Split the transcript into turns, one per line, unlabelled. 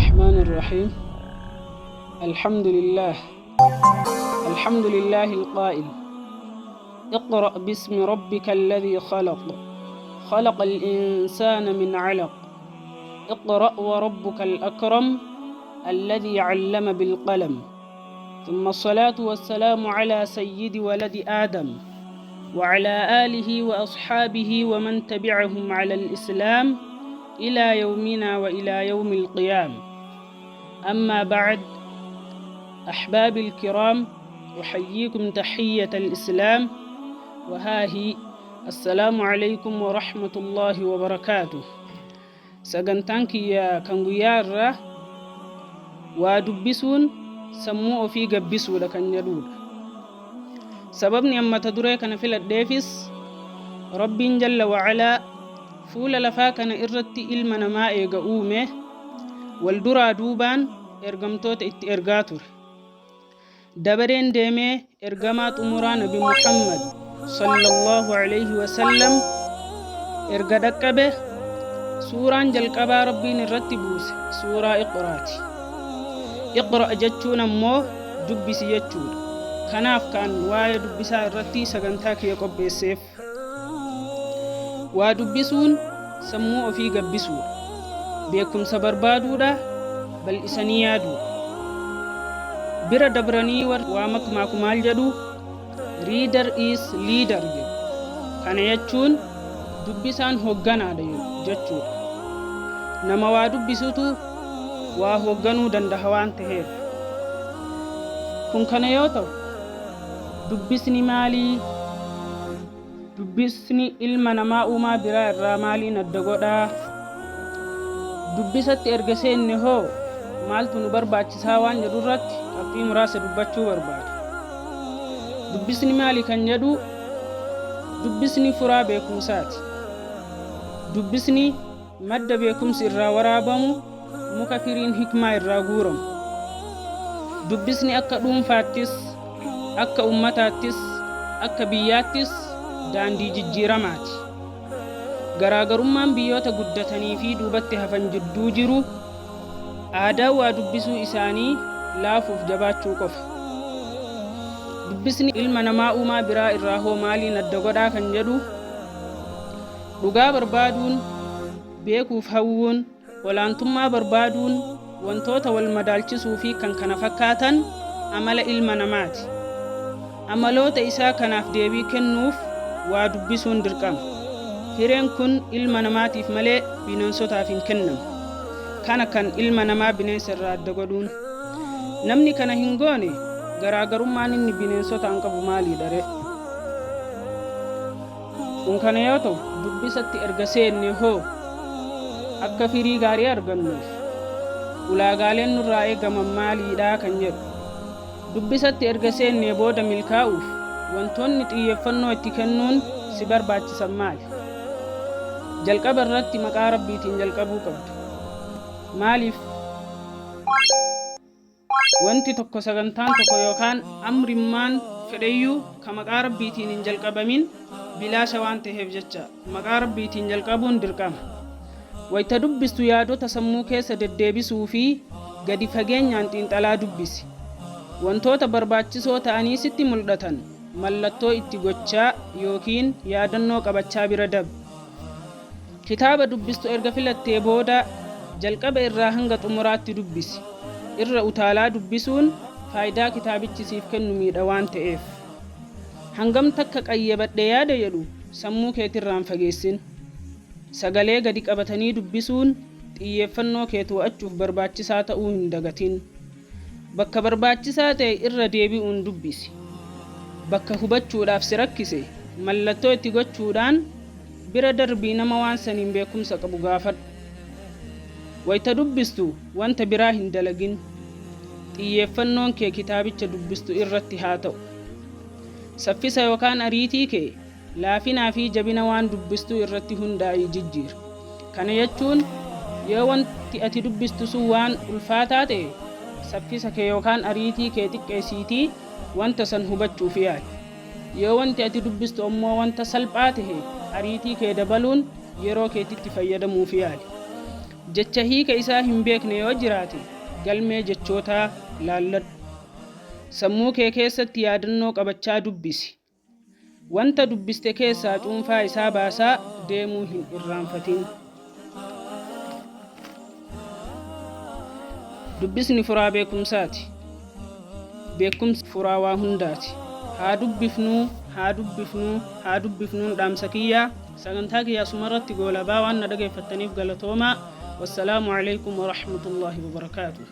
الرحمن الرحيم. الحمد لله، الحمد لله القائل: اقرأ باسم ربك الذي خلق، خلق الإنسان من علق، اقرأ وربك الأكرم الذي علم بالقلم. ثم الصلاة والسلام على سيد ولد آدم وعلى آله وأصحابه ومن تبعهم على الإسلام إلى يومنا وإلى يوم القيامة. أما بعد، أحبابي الكرام، أحييكم تحية الإسلام، وها هي: السلام عليكم ورحمة الله وبركاته. Sagantaan kiyya kan guyyaa irraa waa dubbisuun sammuu ofii gabbisuudha kan jedhudha. Sababni an mata duree kana filadheefis, Rabbiin jalla wa'alaa fuula lafaa kana irratti ilma namaa eega uume wal duraa duubaan ergamtoota itti ergaa ture. Dabareen deemee ergamaa xumuraa Nabi Muhammad sallallahu alayhi wasallam erga dhaqqabe, suuraan jalqabaa Rabbiin irratti buuse suuraa Iqraati. Iqra jechuun ammoo dubbisi jechuudha. Kanaaf kan waa'ee dubbisaa irratti sagantaa kiyya qopheesseef. Waa dubbisuun sammuu ofii gabbisuudha. Beekumsa barbaaduudha, bal'isanii yaaduudha. Bira dabranii warri waa makmaaku maal jedhu? "Reader is leader" jedhu. Kana jechuun dubbisaan hogganaadha jechuudha. Nama waa dubbisutu waa hoogganuu danda'a waan ta'eef. Kun kana yoo ta'u, dubbisni maalii? Dubbisni ilma namaa uumaa biraa irraa maaliin adda godhaa? Dubbisatti erga seenne hoo maaltu nu barbaachisaa waan jedhu irratti qabxii muraasa dubbachuu barbaada. Dubbisni maali kan jedhu, dubbisni furaa beekumsaati. Dubbisni madda beekumsi irraa waraabamu, muka firiin hikmaa irraa guuramu. Dubbisni akka dhuunfaattis, akka ummataattis, akka biyyaattis daandii jijjiiramaati. Garaagarummaan biyyoota guddatanii fi duubatti hafan jidduu jiru aadaa waa dubbisuu isaanii laafuuf jabaachuu qofa. Dubbisni ilma namaa uumaa biraa irraa hoo maaliin adda godhaa kan jedhu, dhugaa barbaaduun, beekuuf hawwuun, olaantummaa barbaaduun, wantoota wal madaalchisuu fi kan kana fakkaatan amala ilma namaati. Amaloota isaa kanaaf deebii kennuuf waa dubbisuun dirqama. Hireen kun ilma namaatiif malee bineensotaaf hin kennamu. Kana kan ilma namaa bineensa irraa adda godhuun. Namni kana hin goone garaagarummaan inni bineensotaan qabu maaliidha ree? Kun kana yoo ta'u, dubbisatti erga seenne hoo akka firii gaarii argannuuf ulaagaaleen nurraa eegaman maaliidha kan jedhu. Dubbisatti erga seennee booda milkaa'uuf wantoonni xiyyeeffannoo itti kennuun si barbaachisan maali? Jalqaba irratti maqaa Rabbiitiin jalqabuu qabda. Maaliif? Wanti tokko, sagantaan tokko yookaan amrimmaan fedheyyuu ka maqaa Rabbiitiin hin jalqabamin bilaasha waan taheef jecha maqaa Rabbiitiin jalqabuun dirqama. Wayta dubbistu yaadota sammuu keessa deddeebisuu fi gadi fageenyaan xiinxalaa dubbisi. Wantoota barbaachisoo ta'anii sitti muldhatan mallattoo itti gochaa yookiin yaadannoo qabachaa bira dabri. Kitaaba dubbistu erga filattee booda jalqaba irraa hanga xumuraatti dubbisi. Irra utaalaa dubbisuun faayidaa kitaabichi siif kennu miidha waan ta'eef. Hangam takka qayyabadhe yaada jedhu sammuu keetirraa hin fageessin. Sagalee gadi qabatanii dubbisuun xiyyeeffannoo kee too'achuuf barbaachisaa ta'uu hin dagatin. Bakka barbaachisaa ta'e irra deebi'uun dubbisi. Bakka hubachuudhaaf si rakkise mallattoo itti gochuudhaan bira darbii nama waan saniin beekumsa qabu gaafadhu. Wayta dubbistu wanta biraa hin dalagin. Xiyyeeffannoon kee kitaabicha dubbistu irratti haa ta'u. Saffisa yookaan ariitii kee laafinaa fi jabina waan dubbistuu irratti hundaa'ii jijjiiri. Kana jechuun yoo wanti ati dubbistu sun waan ulfaataa ta'e, saffisa kee yookaan ariitii kee xiqqeessiitii wanta san hubachuuf yaali. Yoo wanti ati dubbistu ammoo wanta salphaa tahe, ariitii kee dabaluun yeroo keetitti fayyadamuuf yaali. Jecha hiika isaa hin beekne yoo jiraate galmee jechootaa laalladhu. Sammuu kee keessatti yaadannoo qabachaa dubbisi. Wanta dubbiste keessaa cuunfaa isaa baasaa deemuu hin irraanfatin. Dubbisni furaa beekumsaati. Beekumsi furaa waa hundaati. Haa dubbifnuu, haa dubbifnuu, haa dubbifnuun dhaamsa kiyya. Sagantaa kiyya asumarratti goolabaa waan na dhageeffattaniif galatoomaa. Wassalaamu alaikum warahmatullaahi wabarakaatuh.